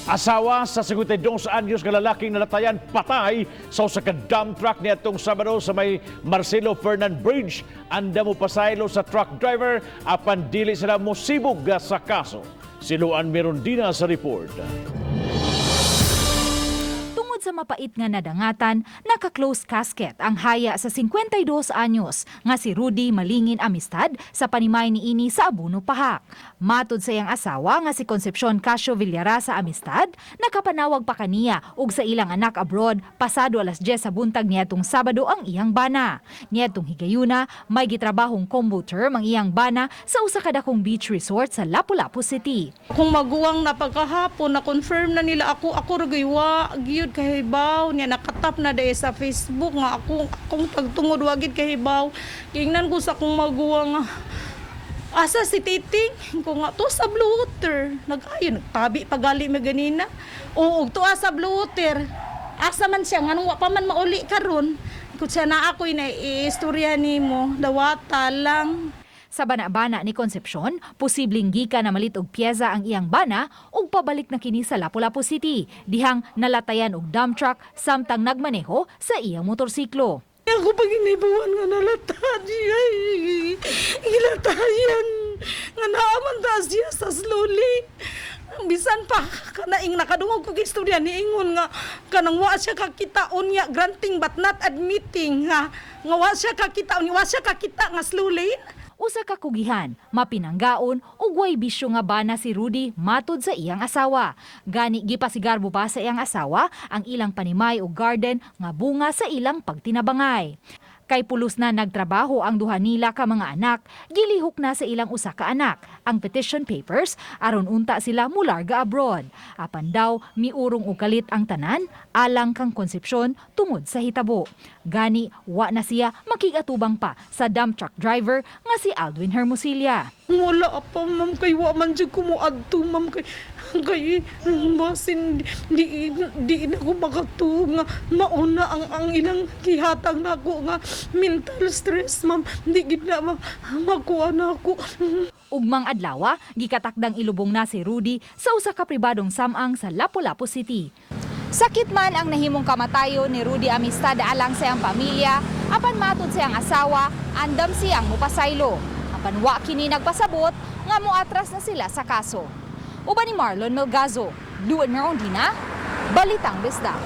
Asawa sa 52 anyos nga lalaking nalatayan patay sa usa ka dump truck niadtong Sabado sa may Marcelo Fernan Bridge. Andam mopasaylo sa truck driver apan dili sila mosibog sa kaso. Si Luan Mirondina sa report. Tungod sa mapait nga nadangatan, naka-close casket ang haya sa 52 anyos nga si Rudy Malingin Amistad sa panimay niini sa Abuno, Pahak. Matod sa iyang asawa nga si Concepcion Casio Villarasa Amistad, nakapanawag pa kaniya ug sa ilang anak abroad pasado alas 10 sa buntag niadtong Sabado ang iyang bana. Niadtong higayuna, may gitrabahong combo term ang iyang bana sa usa ka dakong beach resort sa Lapu-Lapu City. Kung maguwang na pagkahapon, na-confirm na nila ako, ako ra wa gyud kahibaw niya, nakatap na dahil sa Facebook nga ako akong pagtungod wa gyud kahibaw. Giingnan ko sa akong maguwang nga, "Asa si Titing?" Ko nga to sa Blue Water. Nag-ayo, nagtabi pagali mi ganina. Oo, ug tuwa sa Blue Water. Asa man siya, nganong wa pa man mauli karon? Kung siya na ako'y na-istorya nimo, dawata lang. Sa bana-bana ni Concepcion, posibleng gikan namalit og pyesa ang iyang bana ug pabalik na kini sa Lapu-Lapu City. Dihang nalatayan og dump truck samtang nagmaneho sa iyang motorsiklo. Ako pag inibuan nga nalata siya, gilatayan. Nga naaman ta siya sa slowly. Bisan pa, kanaing nakadungog ko istorya ni ingon nga kanang wa siya kakitaon niya, granting but not admitting nga nga wa siya kakitaon, wa siya kakita nga slow lane. Usa ka kugihan, mapinanggaon ug way bisyo nga bana si Rudy matud sa iyang asawa. Gani gipasigarbo pa sa iyang asawa ang ilang panimay ug garden nga bunga sa ilang pagtinabangay. Kay pulos na nagtrabaho ang duha nila ka mga anak, gilihok na sa ilang usa ka anak ang petition papers aron unta sila mularga abroad. Apan daw miurong og kalit ang tanan alang kang Concepcion tungod sa hitabo. Gani wa na siya makigatubang pa sa dump truck driver nga si Aldwin Hermosilla. Wala pa, ma'am, kay wa man jud ko moadto, ma'am, kay basin di na ko makatuo nga mauna ang ilang gihatag nako nga mental stress, ma'am. Di gid na makuha na ako. Ugmang adlawa, gikatakdang ilubong na si Rudy sa usa ka pribadong samang sa Lapu-Lapu City. Sakit man ang nahimong kamatayon ni Rudy Amistad alang sa iyang pamilya, apan matod sa iyang asawa, andam siyang mupasaylo. Apan wa kini nagpasabot nga moatras na sila sa kaso. Uban ni Marlon Melgazo, Luan Merondina, Balitang Bisdak.